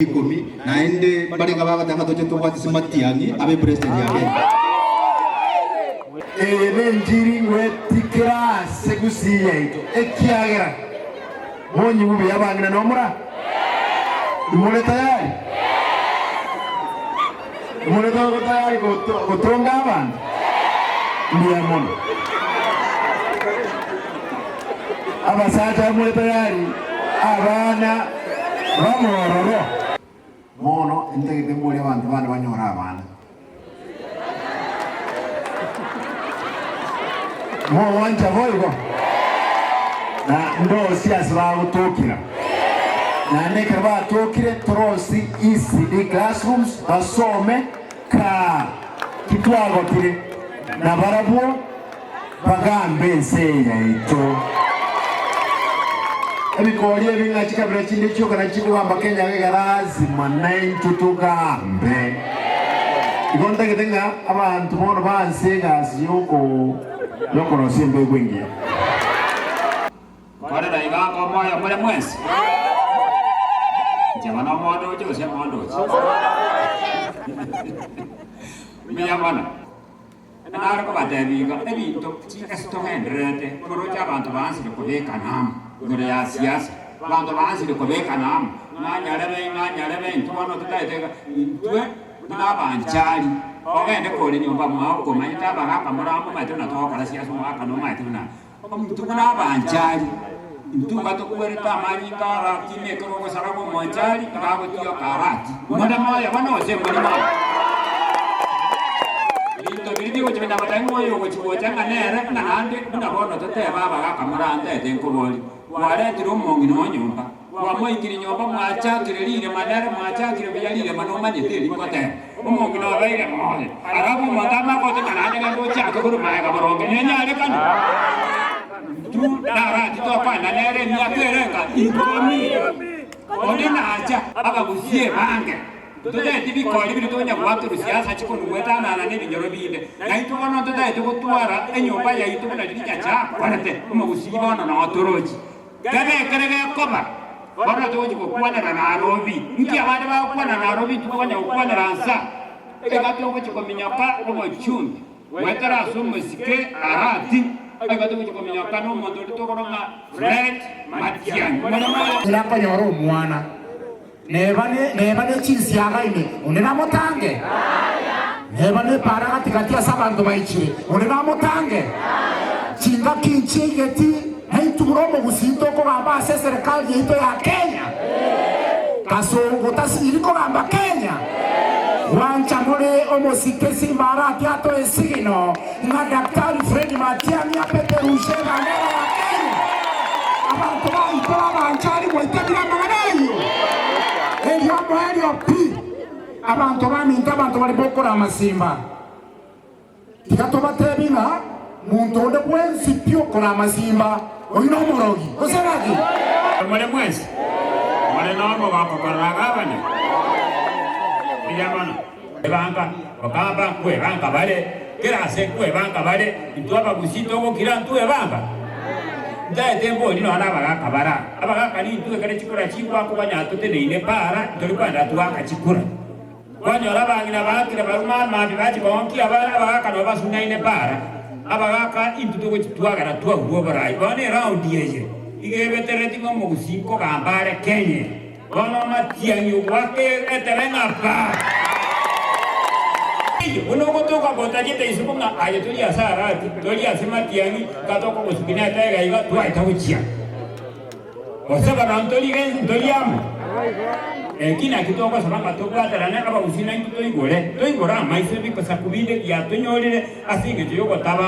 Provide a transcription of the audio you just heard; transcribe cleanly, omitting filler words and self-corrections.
Ikomi, naende mbare ng'a bagoteba ng'a toche tobwate Matiang'i abe president ya Kenya. Eye nenchiri ngwetikera ase gusii yaito, ekiagera monyigwe buya abang'ina nomura. Imore tayari? Imore tayari gotonga abanto? Mbuya mono. Abasacha more tayari? Abana bamororo? Bono ntagete mborie abanto bane banyore abana. Mogwancha boigo? Na ndosie ase bagotokera. Naende ekero batokire torosie ECD classrooms basome kaa titwagotire nabarabwo bagambe ense eye yaito. Ebikori ebi ng'a chikabira chinde chioka nachi chikogamba Kenya iga lazima naintwe togambe. Igo ntagete ng'a abanto bono baanse egasi yoko yokorosia embegu engiya. Korera iga omoyo more mwensi. Inche bono omondoche gose mondoche? Mbuya mono. Nare kobatebia iga, ebinto chingaki togendererete toroche abanto baansire kobekana amo igoro ya siasa, abanto baansire kobekana amo, ng'a nyarebe, ng'a nyarebe, intwe bono totaete iga, intwe buna abanchari, ogende kore nyomba mwao komanyete abagaka more amo omanyete buna togokora siasa omogaka nomanyete buna intwe buna abanchari, intwe iga tokwerete amanyinga arati ime ekero ogosara bwa omonchari iga agotioka arati. More moyo bono gose mbori moyo? Ebinto biria bigochia buna goteba ng'a oyo ogochia gocha ng'a nere, ng'a naende buna bono totebe abagaka morantete nkobori, kwaretire omong'ina o nyomba, kwamoikire nyomba mwachakire rirema nere mwachakire buya rirema nomanyete eri ngoteba. Omong'ina obeire moyo, arabe omonto amagote ng'a naende genda ochake korwa magega boronge, nenyarekane? Intwe narati tokwana nere emiaka ere enga ikomi. Onde nacha abagusie bange, ntotageti bikori biria tokonya goakerwa siasa chikonu goetanana nebinyoro binde. Naintwe bono ntotagete gotwara enyomba yaito buna riria Nyasae akorete omogusii bono noo torochi. Kebe ekere gekoba, bono togochia gokwanera Nairobi. Nki abande bagokwana Nairobi intwe tokonya gokwanera nsa? Iga togochia kominyoka obochumbi goetera ase omosike arati, iga togochia kominyoka nomonto oria tokorwa ng'a Fred Matiang'i. More moyo? Ere akonyora omwana, neba neba ne chinsiaga ime, onde namotange? Neba nepaara gati-gati ase abanto baichire, onde namotange? Chingaki nchiaigeti, na intwe buna omogusii tokogamba ase eserekari yaito ya Kenya. Kasongo tasinyiri kogamba Kenya. Gwancha more omosike Simba arati atoe esigino ng'a Daktari Fred Matiang'i apeperushe ebandera ya Kenya. Abanto baito abanchari gwaikabire amang'ana ayio. Erio omoerio pi, abanto baminto abanto bare bokora amasimba. Tiga tobatebi ng'a monto onde bwensi pi okora amasimba, oyio nomorogi, gose gaki? More mwensi more nomogoko korora gavana? Mbuya mono. Ebanka, bakaba nkwebanka bare, kera ase nkwebanka bare, intwe abagusii togokira ntwebanka? Ntaete mbori nonya nabagaka bara. Abagaka nintwe ekero chikura chigwakwa banyara toteneine para, ntori kogenda twaka chikura. Kwanyora abang'ina baakire baruma amaambia bachia koonkia abana abagaka nabo basunaine para. Abagaka intwe togochitwagera twaurwa oborai. Bono eraundi eye iga ebetereti ng'a omogusii nkogamba are Kenya. Bono Matiang'i ogoaka etebe ng'a ba. Buna ogotoka gotachete isiko ng'a aye tori ase Arati, tori ase Matiang'i, gatokogosukia netega iga twaeta gochia. Gose bono ntori ntori amo? Eki nakio togosaba ng'a tobwaterane abagusii naintwe toigore, toigore amaiso ebikosaku binde biatonyorire ase engencho y'ogotaba.